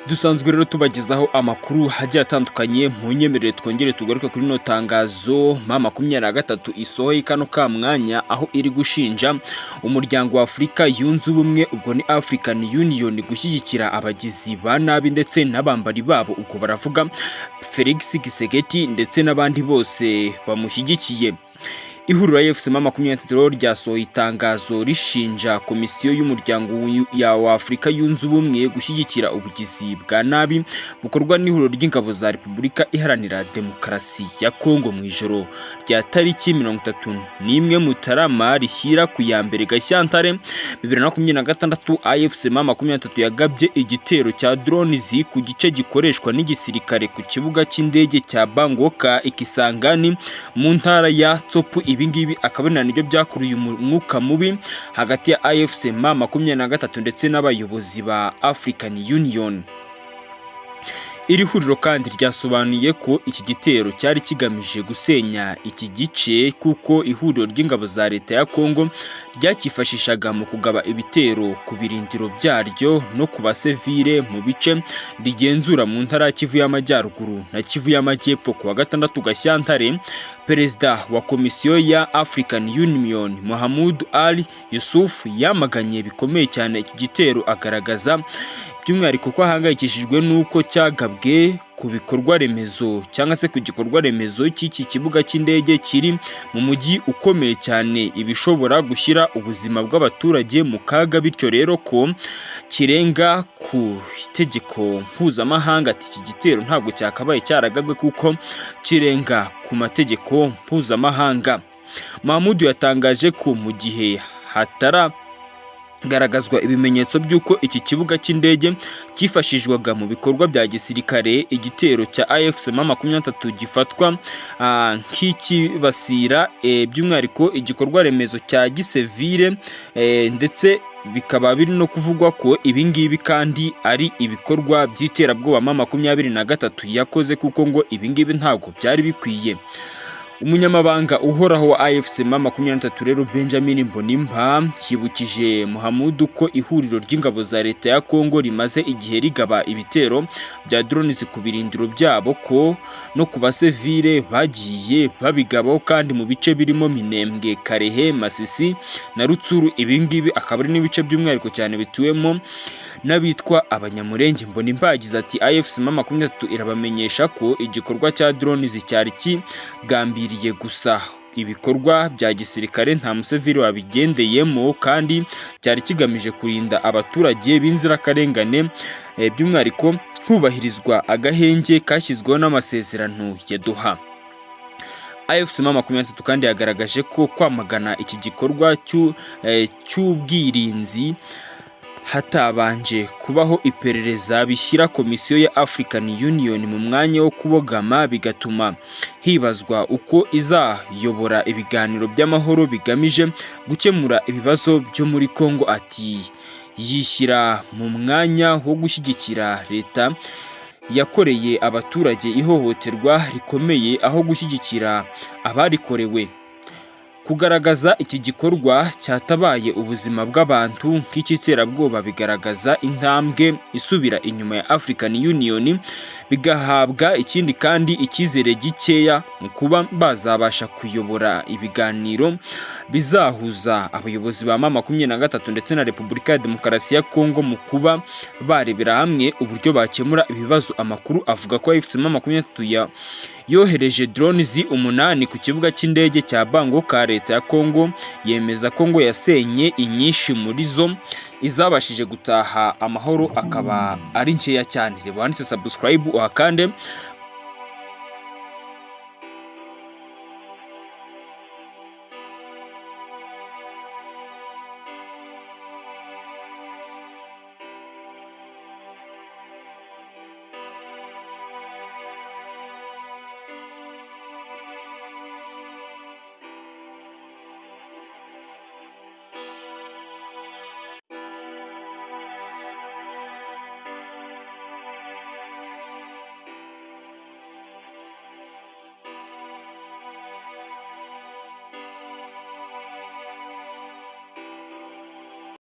Dusanzwe rero tubagezaho amakuru agiye atandukanye. Mu nyemerere twongere tugaruke kuri rino tangazo M23 isohoye kano ka mwanya, aho iri gushinja umuryango wa Afurika yunze ubumwe, ubwo ni African Union, gushyigikira abagizi ba nabi ndetse n'abambari babo, ubwo baravuga Felix Tshisekedi ndetse n'abandi bose bamushyigikiye. Ihuriro AFC M23 ryasohoye itangazo rishinja komisiyo y'umuryango wa Afurika yunze ubumwe gushyigikira ubugizi bwa nabi bukorwa n'ihuriro ry'ingabo za Repubulika Iharanira Demokarasi ya Kongo mu ijoro rya tariki 31 Mutarama rishyira ku ya 1 Gashyantare 2026. AFC M23 yagabye igitero cya drones ku gice gikoreshwa n'igisirikare ku kibuga cy'indege cya Bangoka Ikisangani mu ntara ya Tsopu. Ibingibi akaba ari nibyo byakuruye umwuka mubi hagati ya AFC M23 ndetse n'abayobozi ba African Union. Iri huriro kandi ryasobanuye ko iki gitero cyari kigamije gusenya iki gice, kuko ihuriro ry'ingabo za leta ya Kongo ryakifashishaga mu kugaba ibitero ku birindiro byaryo no ku basivile mu bice rigenzura mu ntara ya Kivu y'Amajyaruguru na Kivu y'Amajyepfo. Ku wa 6 Gashyantare, Perezida wa Komisiyo ya African Union Mohamed Ali Yusuf yamaganye bikomeye cyane iki gitero, agaragaza by'umwihariko ko ahangayikishijwe n'uko cyagabwe ku bikorwa remezo cyangwa se ku gikorwa remezo cy'iki kibuga cy'indege kiri mu mujyi ukomeye cyane, ibishobora gushyira ubuzima bw'abaturage mu kaga, bityo rero ko kirenga ku itegeko mpuzamahanga. Ati iki gitero ntabwo cyakabaye cyaragabwe kuko kirenga ku mategeko mpuzamahanga. Mahmoud yatangaje ko mu gihe hatara garagazwa ibimenyetso by'uko iki kibuga cy'indege cyifashishwaga mu bikorwa bya gisirikare, igitero cya AFC M23 gifatwa nk'ikibasira by'umwihariko igikorwa remezo cya gisivile, ndetse bikaba biri no kuvugwa ko ibingibi kandi ari ibikorwa by'iterabwoba M23 yakoze, kuko ngo ibingibi ntabwo byari bikwiye. Umunyamabanga uhoraho wa AFC M23 rero Benjamin Mbonimpa yibukije Muhammadu ko ihuriro ry'ingabo za leta ya Kongo rimaze igihe rigaba ibitero bya drones ku birindiro byabo ko no ku basivile bagiye babigabaho, kandi mu bice birimo Minembwe, Karehe, Masisi na Rutsuru. Ibingibi akaba ari n'ibice by'umwihariko cyane bituwemo n'abitwa Abanyamurenge. Mbonimpa yagize ati AFC M23 irabamenyesha ko igikorwa cya drones cyari kigambiriye gusa ibikorwa bya gisirikare, nta musivili wabigendeyemo, kandi cyari kigamije kurinda abaturage b'inzirakarengane, by'umwihariko hubahirizwa agahenge kashyizweho n'amasezerano ya Doha. AFC M23 kandi yagaragaje ko kwamagana iki gikorwa cy'ubwirinzi hatabanje kubaho iperereza bishyira komisiyo ya African Union mu mwanya wo kubogama, bigatuma hibazwa uko izayobora ibiganiro by'amahoro bigamije gukemura ibibazo byo muri Kongo. Ati yishyira mu mwanya wo gushyigikira leta yakoreye abaturage ihohoterwa rikomeye aho gushyigikira abarikorewe. Kugaragaza iki gikorwa cyatabaye ubuzima bw'abantu nk'icy'iterabwoba bigaragaza intambwe isubira inyuma ya African Union, bigahabwa ikindi kandi icyizere gikeya mu kuba bazabasha kuyobora ibiganiro bizahuza abayobozi ba M23 ndetse na Repubulika ya Demokarasi ya Kongo mu kuba barebera hamwe uburyo bakemura ibibazo. Amakuru avuga ko AFC M23 yohereje drones 8 ku kibuga cy'indege cya Bangoka. Leta ya Kongo yemeza ko ngo yasenye inyinshi muri zo, izabashije gutaha amahoro akaba ari nkeya cyane. Reba wanditse subscribe uhakande.